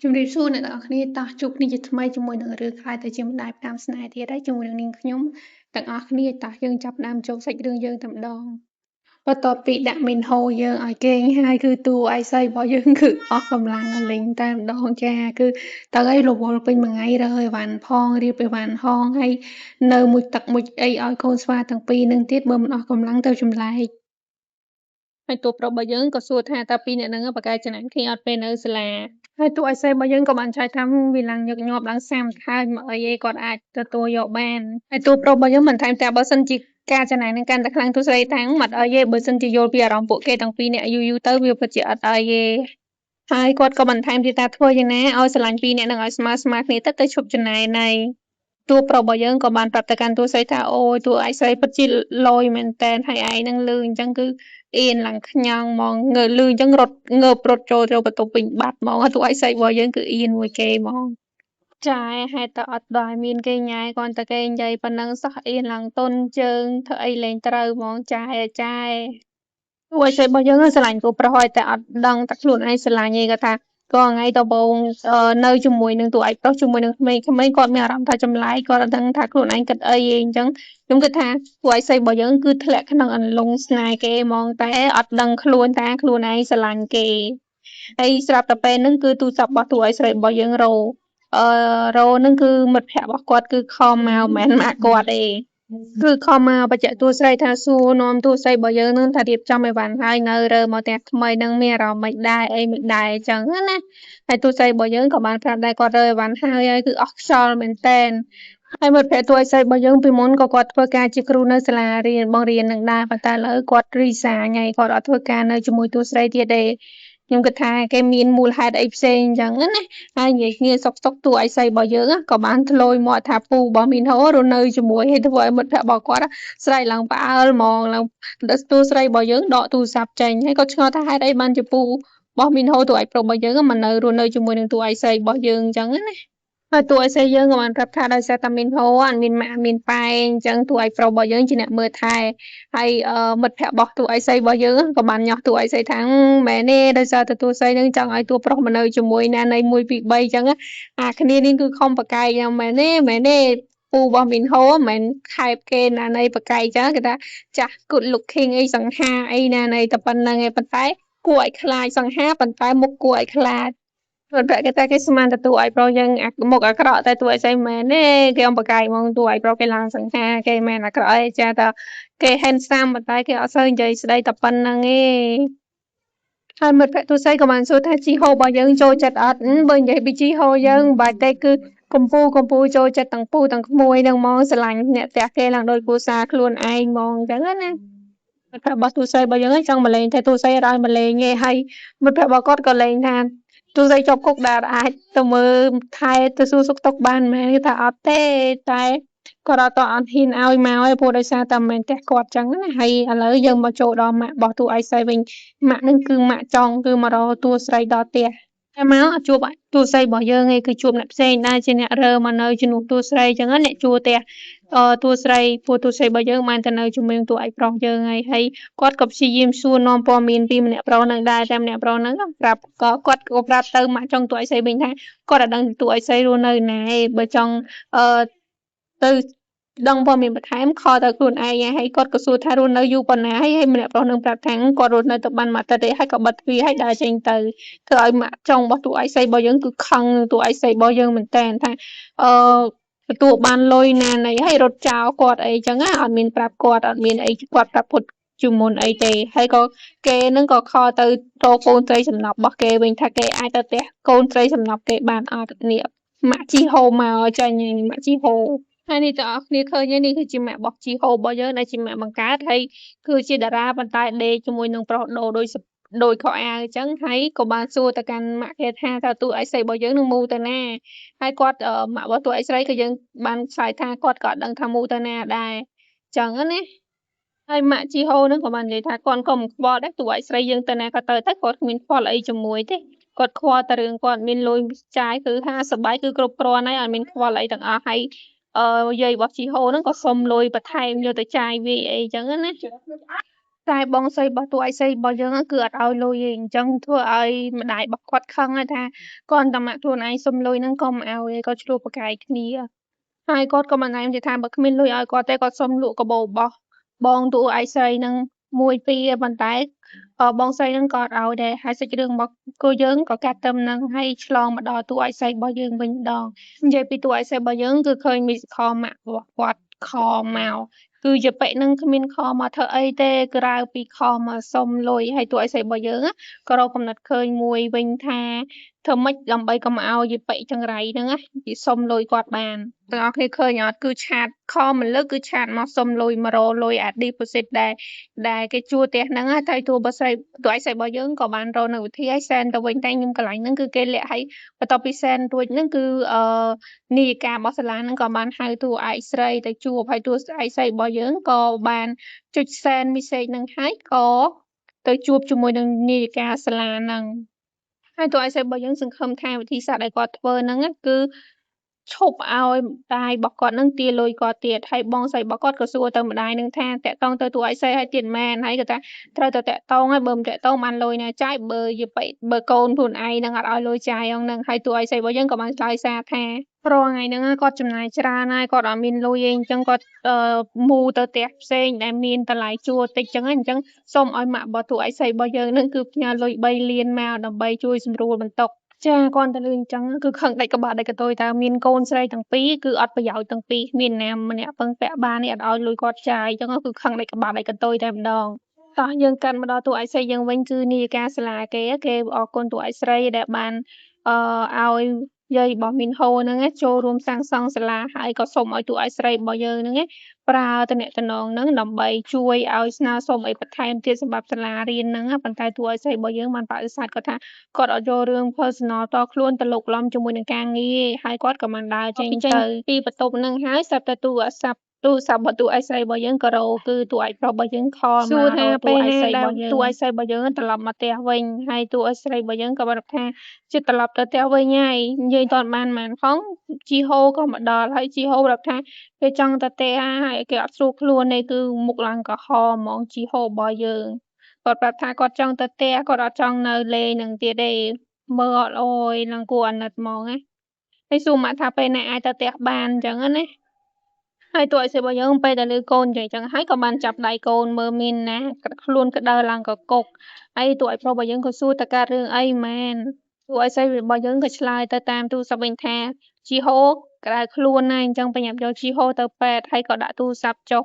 ជំរាបសួរអ្នកទាំងអស់គ្នាតោះជួបគ្នាជាថ្មីជាមួយនឹងរឿងខ្លាយទៅជាម្ដាយផ្ដាំស្នេហ៍ទៀតហើយជាមួយនឹងនាងខ្ញុំទាំងអស់គ្នាតោះយើងចាប់ផ្ដើមចូលសាច់រឿងយើងតែម្ដងបន្ទាប់ពីដាក់មីនហូយើងឲ្យគេងហើយគឺតួឯសីរបស់យើងគឺអស់កម្លាំងលេងតែម្ដងចាគឺទៅឲ្យរវល់ពេញមួយថ្ងៃរើអីវ៉ាន់ផងរៀបអីវ៉ាន់ផងហើយនៅមួយទឹកមួយអីឲ្យកូនស្វាទាំងពីរនឹងទៀតបើមិនអស់កម្លាំងទៅចម្លែកហើយតួប្រុសរបស់យើងក៏សួរថាតើពីរអ្នកហ្នឹងប្រកែកចំណាំគ្នាអត់ពេលនៅសាលាហើយតួអេសេរបស់យើងក៏បានឆ្លើយថាវាឡើងញឹកញាប់ឡើងសាំហើយមកអីឯងគាត់អាចទទួលយកបានហើយតួប្រុសរបស់យើងមិនថែមតែបើសិនជាការចំណាយនឹងកាន់តែខ្លាំងទស្សរីតាំងមិនអីទេបើសិនជាយល់ពីអារម្មណ៍ពួកគេទាំងពីរអ្នកយូរយូរទៅវាពិតជាអត់អីទេហើយគាត់ក៏បន្ថែមទៀតថាធ្វើយ៉ាងណាឲ្យស្រឡាញ់ពីរអ្នកនឹងឲ្យស្មើស្មើគ្នាទៅទៅឈប់ចំណាយណៃតួប្រុសរបស់យើងក៏បានប្រាប់ទៅកាន់តួស្រីថាអូយតួឯងស្រីពិតជាលយមែនតែនហើយឯងនឹងលឺអញ្ចឹងគឺអៀនឡើងខ្ញងហ្មងងើលឺអញ្ចឹងរត់ងើបរត់ចូលចូលបន្ទប់វិញបាត់ហ្មងតួឯងស្រីរបស់យើងគឺអៀនមួយគេហ្មងចាហេតុតែអត់ដល់មានគេញ៉ែគ្រាន់តែគេនិយាយប៉ុណ្ណឹងសោះអៀនឡើងទន់ជើងធ្វើអីលែងត្រូវហ្មងចាចាតួឯងស្រីរបស់យើងស្រឡាញ់តួប្រុសហើយតែអត់ដឹងតែខ្លួនឯងស្រឡាញ់ឯងគាត់ថាក៏ថ្ងៃដំបូងនៅជាមួយនឹងតួឯកប្រុសជាមួយនឹងក្មេងៗគាត់មានអារម្មណ៍ថាចម្លែកគាត់អត់ដឹងថាខ្លួនឯងគិតអីឯងអញ្ចឹងខ្ញុំគិតថាតួឯកស្រីរបស់យើងគឺធ្លាក់ក្នុងអន្លង់ស្នេហ៍គេហ្មងតែអត់ដឹងខ្លួនថាខ្លួនឯងស្រឡាញ់គេហើយស្រាប់តែពេលហ្នឹងគឺទូរស័ព្ទរបស់តួឯកស្រីរបស់យើងរោអឺរោហ្នឹងគឺមិត្តភក្តិរបស់គាត់គឺខំមកមិនមែនម៉ាក់គាត់ទេគឺខំមកបញ្ជាក់តួស្រីថាសួរនាំតួស្រីរបស់យើងនឹងថារៀបចំអីវ៉ាន់ហើយនៅរើមកផ្ទះថ្មីនឹងមានអារម្មណ៍មិនដែរអីមិនដែរអញ្ចឹងណាហើយតួស្រីរបស់យើងក៏បានប្រាប់ដែរគាត់រើអីវ៉ាន់ហើយហើយគឺអស់ខ្យល់មែនតែនហើយមិត្តភក្តិតួឯស្រីរបស់យើងពីមុនក៏គាត់ធ្វើការជាគ្រូនៅសាលារៀនបង្រៀននឹងដែរប៉ុន្តែឥឡូវគាត់ resign ហើយគាត់អត់ធ្វើការនៅជាមួយតួស្រីទៀតទេខ្ញុំគិតថាគេមានមូលហេតុអីផ្សេងអញ្ចឹងណាហើយនិយាយគ្នាសុកសុកតួឯស្រីរបស់យើងក៏បានធ្លោយមកថាពូរបស់មីនហូរស់នៅជាមួយហើយធ្វើឲ្យមិត្តភក្តិរបស់គាត់ស្រែកឡើងផ្អើលហ្មងឡើងតួស្រីរបស់យើងដកទូរស័ព្ទចេញហើយគាត់ឆ្ងល់ថាហេតុអីបានជាពូរបស់មីនហូតួឯកប្រុសរបស់យើងមកនៅរស់នៅជាមួយនឹងតួឯស្រីរបស់យើងអញ្ចឹងណាហើយតួអេសេយើងក៏បានប្រាប់ថាដោយសារតែមានហូអត់មានម៉ាក់មានប៉ែអញ្ចឹងតួឯកប្រុសរបស់យើងជាអ្នកមើលថែហើយមិត្តភក្តិរបស់តួអេសេរបស់យើងក៏បានញាស់តួអេសេថាមែនទេដោយសារតែតួស្រីនឹងចង់ឲ្យតួប្រុសមកនៅជាមួយណានៃ1 2 3អញ្ចឹងអាគ្នានេះគឺខំប្រកែកយ៉ាងមែនទេមែនទេពូរបស់មីនហូមិនមែនខែបគេណានៃប្រកែកចឹងគេថាចាស់ good looking អីសង្ហាអីណានៃតែប៉ុណ្្នឹងឯងប៉ុន្តែគួរឲ្យខ្លាចសង្ហាប៉ុន្តែមុខគួរឲ្យខ្លាចគាត់ប្រាប់គេថាគេស្មានតែតួឯងប្រុសយើងមុខអាក្រក់តែតួឯងស្អីមែនទេគេអំបកាយហ្មងតួឯងប្រុសគេឡើងសង្ហាគេមែនអាក្រក់អីចាតែគេ handsome ប៉ុន្តែគេអត់សូវនិយាយស្ដីតែប៉ុណ្្នឹងទេហើយមិត្តភក្តិទូស្រីក៏បានសួរថាជីហូរបស់យើងចូលចិត្តអត់បើនិយាយពីជីហូយើងមិនបាច់ទេគឺកំពូកំពូចូលចិត្តទាំងពូទាំងក្មួយនឹងហ្មងស្រឡាញ់អ្នកផ្ទះគេឡើងដូចគ្រួសារខ្លួនឯងហ្មងអញ្ចឹងណាមិត្តភក្តិរបស់ទូស្រីរបស់យើងចង់មកលេងតែទូស្រីអត់ឲ្យមកលេងទេហើយមិត្តភក្តិរបស់គាត់ក៏លេងថាទូស្រីជាប់គុកដែលអាចទៅមើលថែទៅសួរសុខទុក្ខបានមែនគេថាអត់ទេតែគាត់អត់តអត់ហ៊ានឲ្យមកឯងព្រោះដោយសារតែមិនមែនផ្ទះគាត់ចឹងណាហើយឥឡូវយើងមកចូលដល់ម៉ាក់របស់តួឯស្រីវិញម៉ាក់នឹងគឺម៉ាក់ចង់គឺមករកតួស្រីដល់ផ្ទះតែមកអត់ជួបតួស្រីរបស់យើងឯងគឺជួបអ្នកផ្សេងដែរជាអ្នករើមកនៅជំនួសតួស្រីចឹងណាអ្នកជួផ្ទះអឺតួស្រីព្រោះតួស្រីរបស់យើងបានទៅនៅជាមួយនឹងតួឯកប្រុសយើងហើយហើយគាត់ក៏ព្យាយាមសួរនាំព័ត៌មានពីម្នាក់ប្រុសនឹងដែរតែម្នាក់ប្រុសហ្នឹងប្រាប់ក៏គាត់ក៏ប្រាប់ទៅម៉ាក់ចង់តួឯកស្រីវិញថាគាត់អត់ដឹងតួឯកស្រីរស់នៅណាឯងបើចង់អឺទៅដឹងព័ត៌មានបន្ថែម call ទៅខ្លួនឯងហើយគាត់ក៏សួរថារស់នៅយូរប៉ុណ្ណាហើយហើយម្នាក់ប្រុសនឹងប្រាប់ថាគាត់រស់នៅទៅបានមួយអាទិត្យទេហើយក៏បិទទ្វារហើយដើរចេញទៅធ្វើឲ្យម៉ាក់ចុងរបស់តួឯកស្រីរបស់យើងគឺខឹងតួឯកស្រីរបស់យើងមែនតើថាអឺទទួលបានលុយណាណីហើយរត់ចោលគាត់អីចឹងណាអត់មានប្រាប់គាត់អត់មានអីគាត់ប្រាប់ពុតជាមុនអីទេហើយក៏គេនឹងក៏ call ទៅតកូនស្រីសំណប់របស់គេវិញថាគេអាចទៅផ្ទះកូនស្រីសំណប់គេបានអត់នេះម៉ាក់ជីហូមកចាញ់ម៉ាក់ជីហូហើយនេះទាំងអស់គ្នាឃើញនេះគឺជាម៉ាក់របស់ជីហូរបស់យើងដែលជាម៉ាក់បង្កើតហើយគឺជាតារាប៉ុន្តែដេកជាមួយនឹងប្រុសដូរដោយដោយខោអាវអញ្ចឹងហើយក៏បានសួរទៅកាន់ម៉ាក់គេថាតើតួឯស្រីរបស់យើងនឹងមូទៅណាហើយគាត់ម៉ាក់របស់តួឯស្រីក៏យើងបានឆ្លើយថាគាត់ក៏អត់ដឹងថាមូទៅណាដែរអញ្ចឹងណាហើយម៉ាក់ជីហូនឹងក៏បាននិយាយថាគាត់ក៏មិនខ្វល់ដែរតួឯស្រីយើងទៅណាក៏ទៅទៅគាត់គ្មានខ្វល់អីជាមួយទេគាត់ខ្វល់តែរឿងគាត់មានលុយចាយគឺថាសប្បាយគឺគ្រប់គ្រាន់ហើយអត់មានខ្វល់អីទាំងអស់ហើយអឺយាយរបស់ជីហូហ្នឹងក៏សុំលុយបន្ថែមយកទៅចាយវាអីចឹងណា តែបងស្រីរបស់តួឯកស្រីរបស់យើងគឺអត់ឲ្យលុយទេអញ្ចឹងធ្វើឲ្យម្ដាយរបស់គាត់ខឹងហើយថាគាត់តែម៉ាក់ខ្លួនឯងសុំលុយហ្នឹងក៏មិនឲ្យគាត់ឆ្លោះប្រកែកគ្នាហើយគាត់ក៏បន្ថែមទៀតថាបើគ្មានលុយឲ្យគាត់ទេគាត់សុំលក់កាបូបរបស់បងតួឯកស្រីហ្នឹងមួយពីរប៉ុន្តែបងស្រីហ្នឹងក៏អត់ឲ្យដែរហើយសាច់រឿងរបស់គូយើងក៏កាត់ទៅនឹងហើយឆ្លងមកដល់តួឯកស្រីរបស់យើងវិញម្ដងនិយាយពីតួឯកស្រីរបស់យើងគឺឃើញមីសខម៉ាក់របស់គាត់ខមកគឺជាប៉ិនឹងគ្មានខមកធ្វើអីទេក្រៅពីខមកសុំលុយហើយតួឯកស្រីរបស់យើងក៏រកកំណត់ឃើញមួយវិញថាធ្វើម៉េចដើម្បីកុំឲ្យយាយប៉ិចង្រៃហ្នឹងណាសុំលុយគាត់បានទាំងអស់គ្នាឃើញអត់គឺឆាតខមកលើគឺឆាតមកសុំលុយមករលុយអា deposit ដែលគេជួលផ្ទះហ្នឹងណាតែតួបើស្រីតួឯកស្រីរបស់យើងក៏បានរកនៅវិធីឲ្យសែនទៅវិញតែខ្ញុំកន្លែងហ្នឹងគឺគេលាក់ឲ្យបន្ទាប់ពីសែនរួចហ្នឹងគឺអឺនាយិការបស់សាលាហ្នឹងក៏បានហៅតួឯកស្រីទៅជួបហើយតួឯកស្រីរបស់យើងក៏បានចុចសែន message ហ្នឹងហើយក៏ទៅជួបជាមួយនឹងនាយិកាសាលាហ្នឹងហើយតួឯកស្រីរបស់យើងសង្ឃឹមថាវិធីសាស្ត្រដែលគាត់ធ្វើហ្នឹងគឺឈប់ឲ្យម្ដាយរបស់គាត់នឹងទាលុយគាត់ទៀតហើយបងស្រីរបស់គាត់ក៏សួរទៅម្ដាយនឹងថាតាក់តងទៅតួឯកស្រីឲ្យទៀតមែនហើយគាត់ថាត្រូវតែតាក់តងហើយបើមិនតាក់តងបានលុយណាចាយបើយាប៉ិបើកូនខ្លួនឯងនឹងអត់ឲ្យលុយចាយហ្នឹងហើយតួឯកស្រីរបស់យើងក៏បានឆ្លើយសារថារាល់ថ្ងៃហ្នឹងគាត់ចំណាយច្រើនហើយគាត់អត់មានលុយអីអញ្ចឹងគាត់មូទៅផ្ទះផ្សេងដែលមានតម្លៃជួលតិចអញ្ចឹងអញ្ចឹងសូមឲ្យម៉ាក់របស់តួឯកស្រីរបស់យើងហ្នឹងគឺផ្ញើលុយ3លានមកដើម្បីជួយសម្រួលបន្ទុកចាគាត់ទៅលឺអញ្ចឹងគឺខឹងដាច់ក្បាលដាច់កន្ទុយតើមានកូនស្រីទាំងពីរគឺអត់ប្រយោជន៍ទាំងពីរគ្មានណាម្នាក់ពឹងពាក់បាននេះអត់ឲ្យលុយគាត់ចាយអញ្ចឹងគឺខឹងដាច់ក្បាលដាច់កន្ទុយតែម្ដងតោះយើងកាន់មកដល់តួឯកស្រីយើងវិញគឺនាយិកាសាលាគេគេអរគុណតួឯកស្រីដែលបានអឺឲ្យយាយរបស់មីនហូហ្នឹងចូលរួមសាងសង់សាលាហើយក៏សូមឲ្យតួឯកស្រីរបស់យើងហ្នឹងប្រើតំណតំណងហ្នឹងដើម្បីជួយឲ្យស្នើសុំអីបន្ថែមទៀតសម្រាប់សាលារៀនហ្នឹងប៉ុន្តែតួឯកស្រីរបស់យើងបានបដិសេធគាត់ថាគាត់អត់យករឿង personal តខ្លួនទៅលុកលំជាមួយនឹងការងារហើយគាត់ក៏បានដើរចេញទៅពីបន្ទប់ហ្នឹងហើយស្រាប់តែទូរស័ព្ទទូរស័ព្ទរបស់តួឯកស្រីរបស់យើងក៏រោគឺតួឯកប្រុសរបស់យើងខលមកសួរថាពេលណាដែលតួឯកស្រីរបស់យើងត្រឡប់មកផ្ទះវិញហើយតួឯកស្រីរបស់យើងក៏បានប្រាប់ថាជិតត្រឡប់ទៅផ្ទះវិញហើយនិយាយតបានប៉ុន្មានផងជីហូក៏មកដល់ហើយជីហូប្រាប់ថាគេចង់ទៅផ្ទះហើយគេអត់ស្រួលខ្លួនទេគឺមុខឡើងក្រហមហ្មងជីហូរបស់យើងគាត់ប្រាប់ថាគាត់ចង់ទៅផ្ទះគាត់អត់ចង់នៅលេងនឹងទៀតទេមើលអត់អូយឡើងគួរអាណិតហ្មងណាហើយសួរម៉ាក់ថាពេលណាអាចទៅផ្ទះបានអញ្ចឹងណាហើយតួឯកស្រីរបស់យើងពេលដែលលឺកូននិយាយចឹងហើយក៏បានចាប់ដៃកូនមើលមានណាខ្លួនក្តៅឡើងកគុកហើយតួឯកប្រុសរបស់យើងក៏សួរតើកើតរឿងអីមែនតួឯកស្រីរបស់យើងក៏ឆ្លើយទៅតាមទូរស័ព្ទវិញថាជីហូក្តៅខ្លួនណាអញ្ចឹងបញ្ញាប់យកជីហូទៅពេទ្យហើយក៏ដាក់ទូរស័ព្ទចុះ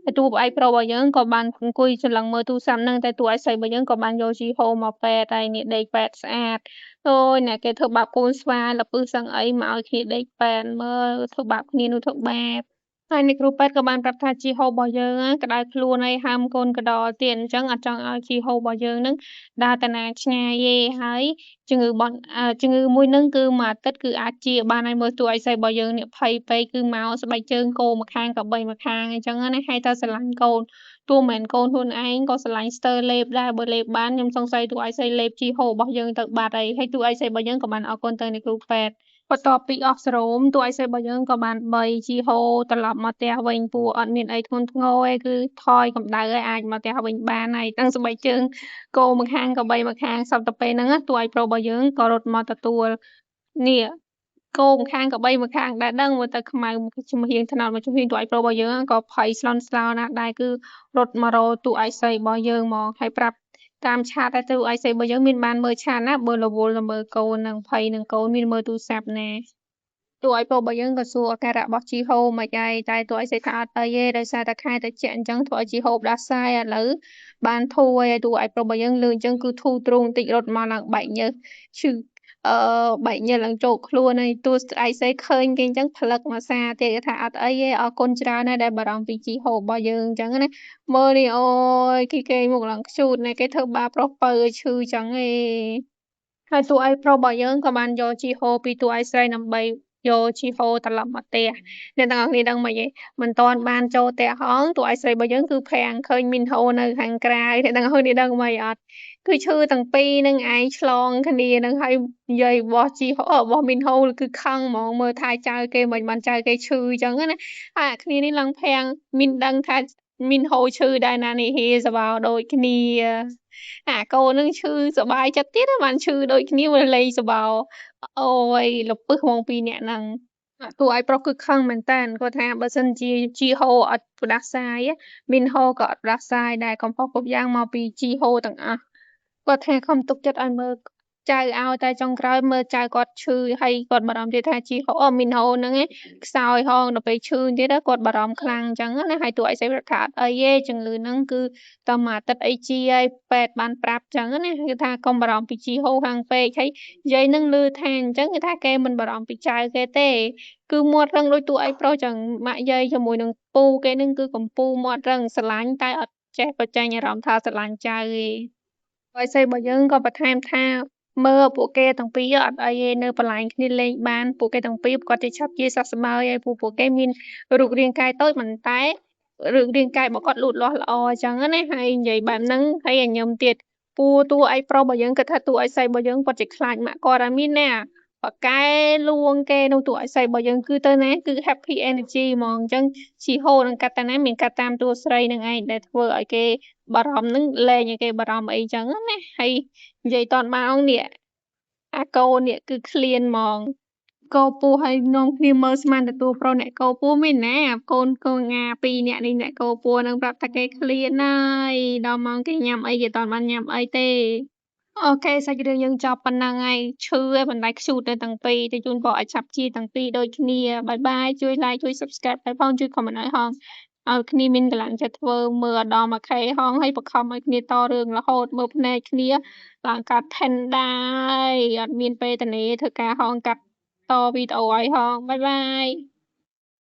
ហើយតួឯកប្រុសរបស់យើងក៏បានអង្គុយច្រឡឹងមើលទូរស័ព្ទហ្នឹងតែតួឯកស្រីរបស់យើងក៏បានយកជីហូមកពេទ្យហើយនេះដេកពេទ្យស្អាតអូយអ្នកគេធ្វើបាបកូនស្វាលពឹសសឹងអីមកឲ្យគ្នាដេកពេទ្យមើលធ្វើបាបគ្នានោះធ្វើបាបហើយអ្នកគ្រូពេទ្យក៏បានប្រាប់ថាជីហូរបស់យើងក្តៅខ្លួនហើយហើមកូនកដលទៀតអញ្ចឹងអត់ចង់ឲ្យជីហូរបស់យើងនឹងដើរតាណាឆ្ងាយទេហើយជំងឺរបស់ជំងឺមួយនឹងគឺមួយអាទិត្យគឺអាចជាបានហើយមើលតួឯកស្រីរបស់យើងនេះភ័យពេកគឺមកស្បែកជើងគោម្ខាងក៏បីម្ខាងអញ្ចឹងណាហើយតើស្រឡាញ់កូនទោះមិនមែនកូនខ្លួនឯងក៏ស្រឡាញ់ស្ទើរលេបដែរបើលេបបានខ្ញុំសង្ស័យតួឯកស្រីលេបជីហូរបស់យើងទៅបាត់ហើយហើយតួឯកស្រីរបស់យើងក៏បានអរគុណទៅអ្នកគ្រូពេទ្យបន្ទាប់ពីអស់សរោមតួឯកស្រីរបស់យើងក៏បានបីជីហូត្រឡប់មកផ្ទះវិញព្រោះអត់មានអីធ្ងន់ធ្ងរទេគឺថយកម្ដៅឲ្យអាចមកផ្ទះវិញបានហើយតាំងស្បែកជើងគោម្ខាងក៏បីម្ខាងសប្តាហ៍ពេលហ្នឹងតួឯកប្រុសរបស់យើងក៏រត់មកទទួលនេះគោម្ខាងក៏បីម្ខាងដែរដឹងមើលទៅខ្មៅជំហៀងថ្នោតមកជំហៀងតួឯកប្រុសរបស់យើងក៏ភ័យស្លន់ស្លោណាស់ដែរគឺរត់មករកតួឯកស្រីរបស់យើងមកហើយប្រាប់តាមឆាតតែតួឯកស្រីរបស់យើងមានបានមើលឆាតណាបើរវល់ទៅមើលកូននឹងភ័យនឹងកូនមានមើលទូរស័ព្ទណាតួឯកប្រុសរបស់យើងក៏សួរអាការៈរបស់ជីហូមិនអីតែតួឯកស្រីថាអត់អីទេដោយសារតែខែត្រជាក់អញ្ចឹងធ្វើឲ្យជីហូបដាសាយឥឡូវបានធូរហើយតួឯកប្រុសរបស់យើងលឺអញ្ចឹងគឺធូរទ្រូងបន្តិចរត់មកឡើងបែកញើសឈឺបែកញើសឡើងជោកខ្លួនហើយតួឯកស្រីឃើញគេអញ្ចឹងផ្លឹកមកសាទៀតគេថាអត់អីទេអរគុណច្រើនណាស់ដែលបារម្ភពីជីហូរបស់យើងអញ្ចឹងណាមើលនេះអូយគេមុខឡើងខ្ជូតណាគេធ្វើបាបប្រុសពៅឲ្យឈឺអញ្ចឹងឯងហើយតួឯកប្រុសរបស់យើងក៏បានយកជីហូពីតួឯកស្រីដើម្បីយកជីហូត្រឡប់មកផ្ទះអ្នកទាំងអស់គ្នាដឹងមិនទេមិនតាន់បានចូលផ្ទះហងតួឯកស្រីរបស់យើងគឺប្រាំងឃើញមីនហូនៅខាងក្រៅអ្នកទាំងអស់គ្នាដឹងមិនអត់គឺឈឺទាំងពីរនឹងឯងឆ្លងគ្នានឹងហើយនិយាយរបស់ជីហូរបស់មីនហូគឺខឹងហ្មងមើលថែចៅគេមិនបានចៅគេឈឺអញ្ចឹងណាហើយអាគ្នានេះឡើងប្រាំងមានដឹងថា មីនហូឈឺដែរណានេះហេសបោដូចគ្នាអាកូននឹងឈឺសบายចិត្តទៀតបានឈឺដូចគ្នាមកលេងសបោអូយលពឹសហ្មងពីរនាក់ហ្នឹងតួឯប្រុសគឺខឹងមែនតើគាត់ថាបើសិនជាជីហូអត់ផ្ដាសាយមីនហូក៏អត់ផ្ដាសាយដែរកំហុសគ្រប់យ៉ាងមកពីជីហូទាំងអស់គាត់ថាខំទុកចិត្តឲ្យមើលចៅឲ្យតែចុងក្រោយមើលចៅគាត់ឈឺហើយគាត់បារម្ភទៀតថាជីហូអូមីនហូហ្នឹងឯងខ្សោយហងដល់ពេលឈឺទៀតគាត់បារម្ភខ្លាំងអញ្ចឹងណាហើយតួឯងស្អីប្រាប់ថាអត់អីទេជំងឺហ្នឹងគឺតមួយអាទិត្យអីជាហើយពេទ្យបានប្រាប់អញ្ចឹងណាគឺថាកុំបារម្ភពីជីហូខាងពេកហើយយាយនឹងលឺថាអញ្ចឹងគឺថាគេមិនបារម្ភពីចៅគេទេគឺមាត់រឹងដូចតួឯងប្រុសចឹងម៉ាក់យាយជាមួយនឹងពូគេនឹងគឺកំពូមាត់រឹងស្រឡាញ់តែអត់ចេះបញ្ចេញអារម្មណ៍ថាស្រឡាញ់ចៅទេហើយស្អីរបស់យើងក៏បន្ថែមថាមើលពួកគេទាំងពីរអត់អីទេនៅបន្លាញគ្នាលេងបានពួកគេទាំងពីរគាត់ជាឆាប់ជាសះស្បើយហើយពួកគេមានរូបរាងកាយតូចប៉ុន្តែរូបរាងកាយរបស់គាត់លូតលាស់ល្អអញ្ចឹងណាហើយនិយាយបែបហ្នឹងហើយញញឹមទៀតពូតួឯងប្រុសរបស់យើងគិតថាតួឯងស្រីរបស់យើងគាត់ជាខ្លាចម៉ាក់គាត់ហើយមានណាបកែលួងគេនោះតួឯងស្រីរបស់យើងគឺទៅណាគឺ happy energy ហ្មងអញ្ចឹងជីហូនឹងកាត់តាណាមានកាត់តាមតួស្រីនឹងឯងដែលធ្វើឲ្យគេបារម្ភនឹងលែងឲ្យគេបារម្ភអីចឹងណាហើយនិយាយតន់បានអង្គនេះអាកូននេះគឺឃ្លានហ្មងកោពោះឲ្យនាំគ្នាមើលស្មានទទួលប្រុសអ្នកកោពោះមានណាកូនកូនងាពីរអ្នកនេះអ្នកកោពោះនឹងប្រាប់ថាគេឃ្លានហើយដល់ម៉ោងគេញ៉ាំអីគេតន់បានញ៉ាំអីទេOK សាច់រឿងយើងចប់ប៉ុណ្ណឹងហើយឈឺហើយប៉ុន្តែខ្ជូតទៅទាំងពីរទៅជូនពរឲ្យឆាប់ជាទាំងពីរដូចគ្នាbye bye ជួយ like ជួយ subscribe ឲ្យផងជួយ comment ឲ្យហងឲ្យគ្នាមានកម្លាំងចិត្តធ្វើមើលដល់ 1K ហងហើយបង្ខំឲ្យគ្នាតរឿងរហូតមើលភ្នែកគ្នាឡើងកាត់ ថិន ដែរអត់មានពេលតនេធ្វើការហងកាត់តវីដេអូឲ្យហង bye bye.